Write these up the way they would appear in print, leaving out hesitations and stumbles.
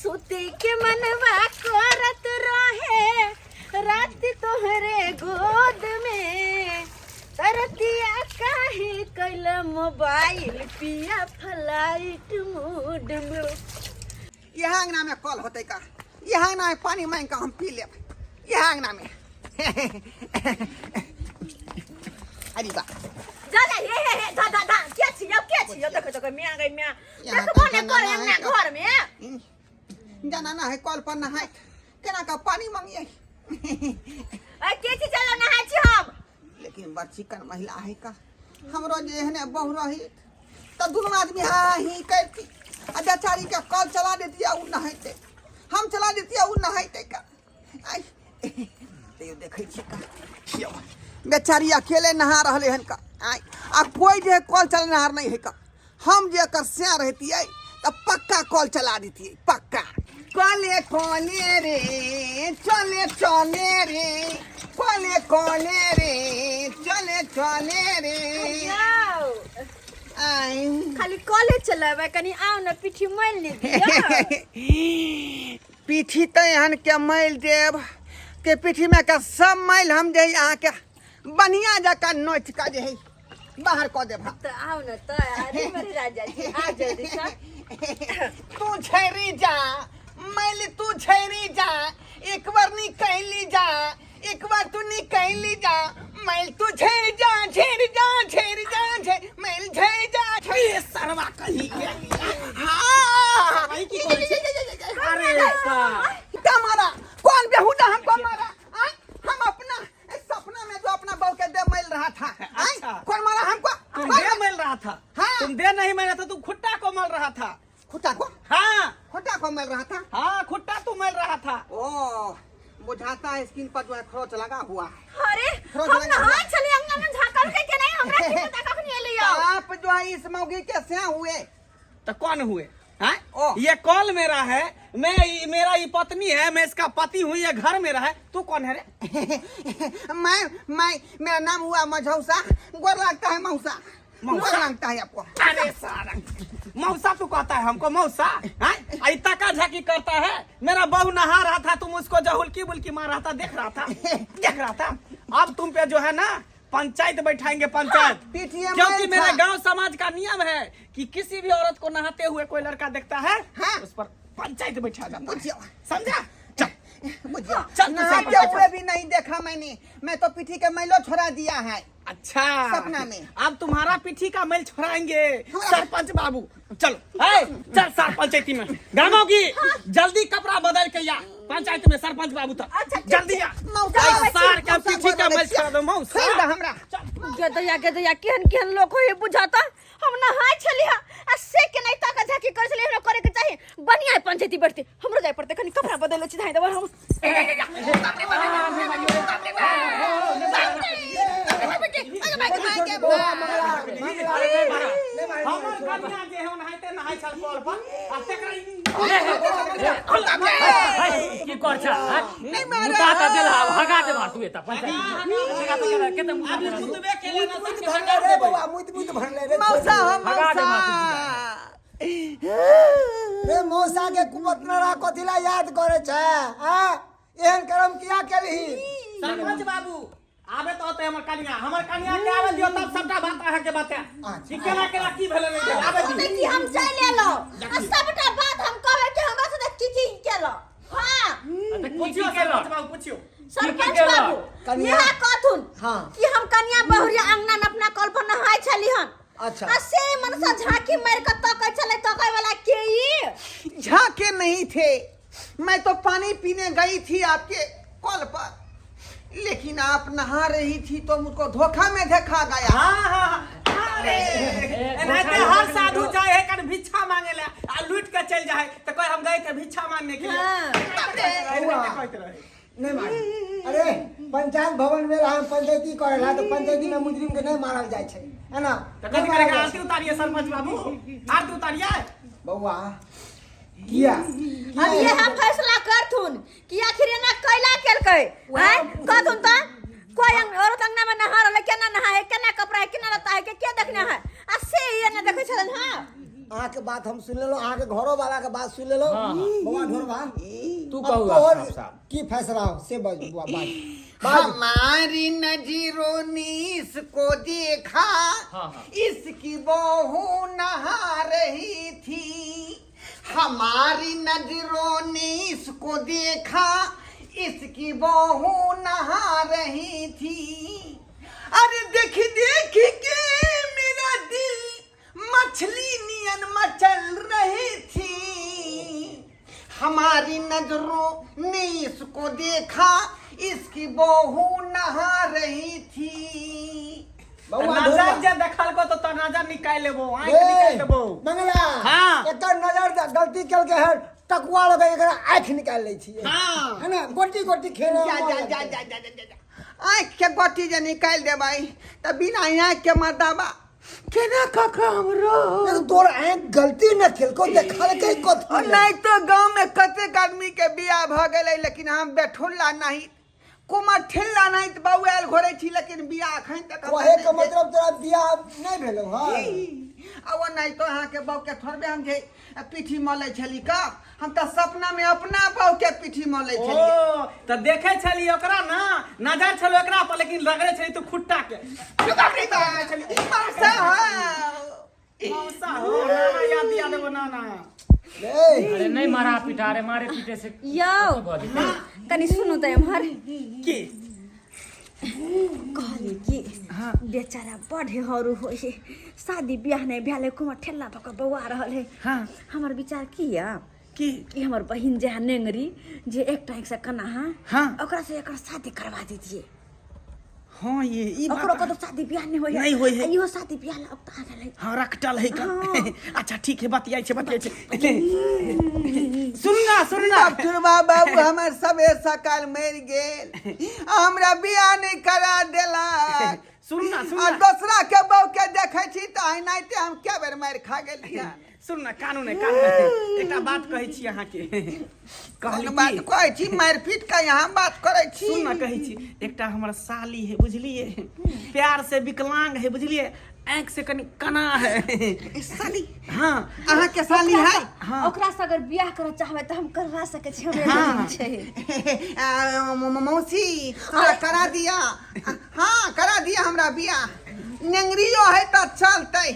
सुते के मनवा करत रहे रात तोहरे गोद में, तरतिया काहे कैल मोबाइल पिया फ्लाइट मोड में। यहाँ अंगना में कल होते का, यहाँ अंगना में पानी मांग के हम पी लेब, यहाँ अंगना में। अरे बा जा जा, हे हे हे, धा धा धा, के छियौ, के छियौ? देखो देखो, मियाँ गई मियाँ। यहाँ देखबो तऽ ने जाना करे ना अंगना है का। घर में। जाना ना है कल पर नहाय, केना का पानी मांगिए। ए के छी? चलो नहाय छी हम। लेकिन बड़ चिकन महिला है का, हमरो जे एहने बहु रही तऽ दुनू आदमी हाँ ही करती आ बेचारी के कल चला देती आ उ नहाइते, हम चला देती आ उ नहाइते का। आइ तैयो देखै छियै का, यौ बेचारी अकेले नहा रहले हन का। आइ आ कोई जे कल चलेनहार नहीं है का, हम जे एकर सैं रहतियै तऽ पक्का कल चला देतियै पक्का। कले कले रे चले चले रे, कले कले रे चले चले रे। यौ आइ खाली कॉलेज चलेबै, कनी आउ ने पीठी मोलि ने दियौ। पीठी तऽ एहन के मैल देब के पीठी में के सब मैल हम जे अहाँके बढ़िया जकाँ नोचि कऽ जे है बाहर कऽ देब हम। तऽ आउ ने तऽ, अरे मेरे राजा जी आ जल्दी से। तू छैरी जा मैल, तू छैरी जा, एक बार निकली जा, एक बार तू निकली जा मैल, तू झेर जा झेर जा झेर जा झेर मैल झेर जा झेर सरवा कहीं के। हाँ। भाई की करै छै? अरे सा क्या मारा? कौन बेहुदा हमको मारा? आय? हम अपना सपना में जो अपना बहू के दे मिल रहा था। आय? अच्छा। कौन मारा हमको? तुम कौन दे मिल रहा था? हाँ। तुम दे नहीं मिल रहा था, तुम खुट्टा को मल रहा था। खुट्टा को? हाँ। खुट्टा को मल रहा था? हाँ, खुट्टा तू मल रहा था। ओ बुझाता है स्किन पर जो है खरोच लगा हुआ है। अरे खरोच हम लगा हुआ नहाय है। छलियै अंगना में, झाकल के नहीं हमरा की पता कखनी एलै यौ। आप जो है इस मौगी के से हुए। तो कौन हुए? हाँ? ओ। ये कॉल मेरा है, मैं मेरा ये पत्नी है, मैं इसका पति हूँ, ये घर मेरा है, तू कौन है रे? मैं मेरा नाम हुआ मझौसा, गोर लगता है मौसा। मौसा? गोर लगता है आपको। अरे सारा मौसा तू कहता है हमको मौसा? हाँ? ऐसा का झांकी करता है? मेरा बहू नहा रहा था, तुम उसको जो हुलकी बुलकी मार रहा था, देख रहा था, देख रहा था। अब तुम पे जो है ना पंचायत बैठाएंगे, पंचायत। पीटीएम क्योंकि में मेरे था। गांव समाज का नियम है कि किसी भी औरत को नहाते हुए कोई लड़का देखता है, हाँ। उस पर पंचायत बैठा जाता है। बुझियो। समझा? चल बुझियो। चल, तू नहाते सरपंच। हुए भी नहीं देखा मैंने, मैं तो पीठी के मैलो छोड़ा दिया है। अच्छा। सपना में। अब तुम्हारा पीठी का मैल छोड़ाएंगे हाँ। सरपंच बाबू। चलो ए, चल सर पंचायती में गाँव की जल्दी कपड़ा बदल के या पंचायत में सरपंच बाबू तक। अच्छा, ठीक जल्दी आ। मौसा, ऐ सार के मौसा, पीठी का बोल मैल छोड़ा दो मौसा। छोड़ दो हमरा। गदया गदया केहन केहन लोग होय बुझाता। हम नहाय छली हा आ से के नहीं ताका झाकी कर छली, हमरा करे के चाही बढ़िया पंचायती बैठते, हमरो जाय पड़ते, कनी कपड़ा बदल छी धाई देब हम। हमर कन्या जे है ओनाहिते नहाय छल कल पर आ तेकरा की कर छ? मुता त देला, हगा देबा तू एता पंचायत केते मुता अभी देला तू? मुतबे केले ना मुइत सबके भरले हगा रे देबै। बौआ, मुइत मुइत भरले रे। मौसा हो हगा दे मौसा। रे मौसा के कुमतनरा कथिला याद करे छै? आ एहन कर्म किया केलही? सरपंच बाबू आबे तो होते हमर कन्या, हमर कन्या के आवे दियो तब सबटा बात अहाँ के बताए कि केना केना की भेलै नहीं भेलै। आबे दियो। कि हम चलि एलहुँ आ सबटा बात हम कहबै कि हमरा साथे की की केलहुँ। हाँ। तऽ की पूछियो की केलक? सरपंच बाबू पूछियो। सरपंच केलक? बाबू कन्या- इएह कहथुन हाँ। कि हम कन्या बहुरिया अंगना में अपना कल पर नहाय छली हन। अच्छा। आ से मनसा झांकी मार के तकै छलै, तकै वाला के ई? झांके नहीं थे, मैं तो पानी पीने गई थी आपके कल पर, लेकिन आप नहा रही थी तो मुझको धोखा में देखा गया। हाँ हाँ हाँ। अरे एनाहिते हर साधु जाए है कन भिक्षा मांगे ला आ लूट के चल जाए तो कहे हम गए थे भिक्षा मांगने के लिए। हाँ। एनाहिते कहैत रहे। नहीं मार। अरे पंचायत भवन में हम पंचायती करेला तो पंचायती में मुजरिम के नहीं मारल जाय छै, है ना? तो नहीं कथी मारल करेगा? जाइ आरती छै। उतारिए सरपंच बाबू, आरती उतारिए। बौआ किया अब ये हम फैसला करथुन कि आखिर एना कैला केलकै? आँय कहथुन त कोई औरत अंगना में नहा रहलै, केना नहा है, केना कपड़ा है, केना लत्ता है, के के देखने है आ से एने देखै छलन। हाँ। अहाँके बात हम सुनि लेलहुँ, अहाँके घरो वाला के बात सुनि लेलहुँ। हाँ, हाँ। बौआ ढोरबा, तू अब कहू तोहर साफ साफ। की फैसला हो से बाज बुआ, बाज बाज। हमारी नजरों ने इसको देखा, हाँ, हाँ। इसकी बहू नहा रही थी। हमारी नजरों ने इसको देखा, इसकी बहू नहा रही थी। अरे देख देख के मेरा दिल मछली नियन मचल रही थी। हमारी नजरों ने इसको देखा, इसकी बहू नहा रही थी। बौआ नजर ढोरबा। जे देखलको तो तोर नजर निकालि लेबो, आँखि ए, निकालि देबो। मंगला, हाँ। एकर नजर गलती केलकै हन, टकुआ लगे एकरा आँखि निकालि लै छियै। हाँ। है ना, गोटी गोटी खेले जा जा जा जा जा जा जा। आँखि के गोटी जे निकालि देबै तऽ बिना आँखि के मरदाबा केना कऽ कऽ हमरो। तोर आँखि गलती न केलको, देखलकै कथी? नहि तो गाँव में कतेक आदमी के बियाह भऽ गेलै, लेकिन हम बेठुल्ला नहीं कुमर ठिल्ला नहीं तऽ बौआयल घोरै छी, लेकिन बियाह एखन तक हमर कहे नहि के भेल। मतलब तोरा बियाह नहि भेलौ हँ? आ ओ नहि तो अहाँके बहू के थोड़बे हम जे पीठी मलै छली का, हम तऽ सपना में अपना बहू के पीठी मलै ओ छलियै। तऽ देखै छली ओकरा ना, नजर छलो ओकरा पर, लेकिन रगड़ै छली तू खुट्टा के। मौसा हो। मौसा हो, ना ना याद दिया देबो ना ना। ए, अरे नहीं मारा पीटा रे, मारे पीटे से यौ भऽ जेतै। कनि सुनू तऽ एम्हर। की? कहली कि बेचारा बड़ हरू होइ है, शादी बियाह नहीं भेल है, कुमार ठेला भऽ कऽ बौआ रहल है। हाँ। हमर विचार की यऽ की? कि हमर बहिन जे है नेंगरी, जे एकटा एक से कना हाँ। ओकरा से एकर शादी करवा दीजिए। हाँ, ये ई बात ओकरो कतौ शादी बियाह नहीं होइ है। नहीं होइ है। आ इहो शादी बियाह ला उकता गेलै। हाँ, रखटल है का। हाँ। अच्छा ठीक है, बतियाइ छै बतियाइ छै, सुनना सुनना। चुरबा बाबू हमर सबेर सकाल मरि गेल, आ हमरा बियाह नहि करा देलक। सुनना आ सुनना। दोसरा के बहू के देखै छी तऽ एनाहिते हम कए बेर मारि खा गेलियै। सुनना, कानू नहि कानू नहि, एकटा बात कहै छी अहाँके। कहली कोन बात की? कहै छी? मारि पीट के यहाँ बात करै छी? सुन ना, कहै छी, एकटा हमर साली है बुझलिए, प्यार से विकलांग है बुझलिए, आँखि से कनि कना है। साली? हाँ। अहाँके साली है? हाँ। ओकरा से अगर बियाह करऽ चाहबै तऽ हम करवा सकै छी, हमरे हाँ। बहिन छै। आ, मौसी हमरा करा दिया, हाँ करा दिया हमरा बियाह। नेंगरियो है तऽ चलतै,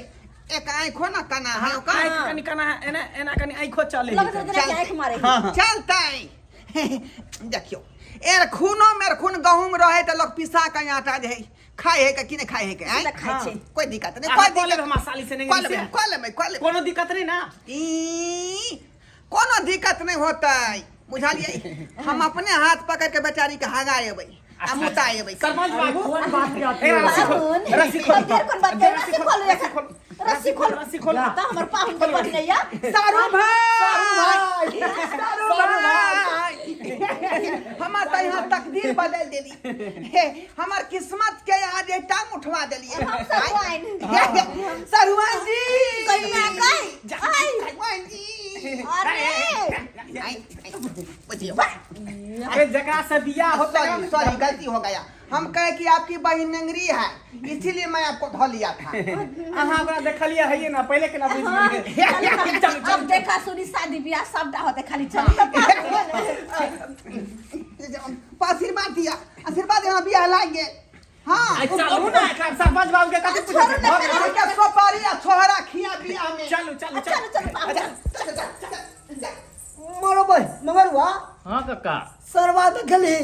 एक आँखो न कना है ओकर। आँखि कनि कना है, एना एना कनि आँखो चले है। लगत रहै जेना कि आँखि मारै है। हाँ। चलतै। देखियौ, एर खूनो में खून गहूम रहे तऽ लोग पिसा के आटा जे है खाए है के कि नहीं खाए है के, आँय? से तऽ खाइ छै। कोई दिक्कत नहीं, अहाँ कोई कऽ लेब दिक्कत। हमरा साली से कऽ नेंगरी लेबै से? कऽ लेबै कऽ लेबै। कोनो दिक्कत नहीं ना? ई, कोनो दिक्कत नहीं होतै, बुझलियै? हम अपने हाथ पकड़ के बेचारी के हगा एबै आ मुता एबै। सरपंच बाबू, कोन बात के अथी ए, रस्सी है? खोल, पाहुन, रस्सी खोल। तब देर कोन बात के? रस्सी खोल, रस्सी खोल, रस्सी खोल, रस्सी खोल। तऽ हमर पाहुन के बढ़ले या। सारू भाई, सारू सारू भाई। भाई, हमर तऽ यहाँ तकदीर बदल देली हे, हमर किस्मत के यहाँ जे टांग उठवा देलिए। हम सरुआइन। सरुआइन जी। कहिया कहि? आइ। सरुआइन जी। अरे आई, आई, बुझियौ। अरे जकरा से बियाह होता है। सॉरी सॉरी, गलती हो गया। हम कहे कि आपकी बहन नंगरी है, इसीलिए मैं आपको धो लिया था। अहाँ ओकरा देखलियै हइए ना पहिले, केना बुझि गेलियै? चल, अब देखा सुनी शादी बियाह सबटा होते, खाली चल तऽ पाहुन। आशीर्वाद दिया, आशीर्वाद, यहाँ बियाह लाग गेल। हाँ। आइ चलू ना, एकरा सरपंच बाबू के कथी पूछै छोड़ू ना, भऽ गेल। अहाँके सोपारी आ छोहरा खिया बियाह में। चलू चलू। चलू चलू पाहुन। चल, चल, चल, चल। मरो बहि मंगरुआ। हाँ कक्का। सरवा देखली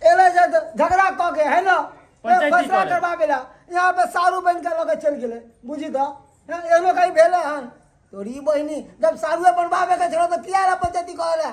एले जे झगड़ा कऽ के है ना, पंचायती फैसला करे। करबाबे ला यहाँ पे सारू बन के लऽ के चलि गेलै, बुझी तऽ एहनो कहीं भेलै हन तोरी बहिनी। जब सारुए बनबाबे के छलो तऽ किया ला पंचायती करे ला?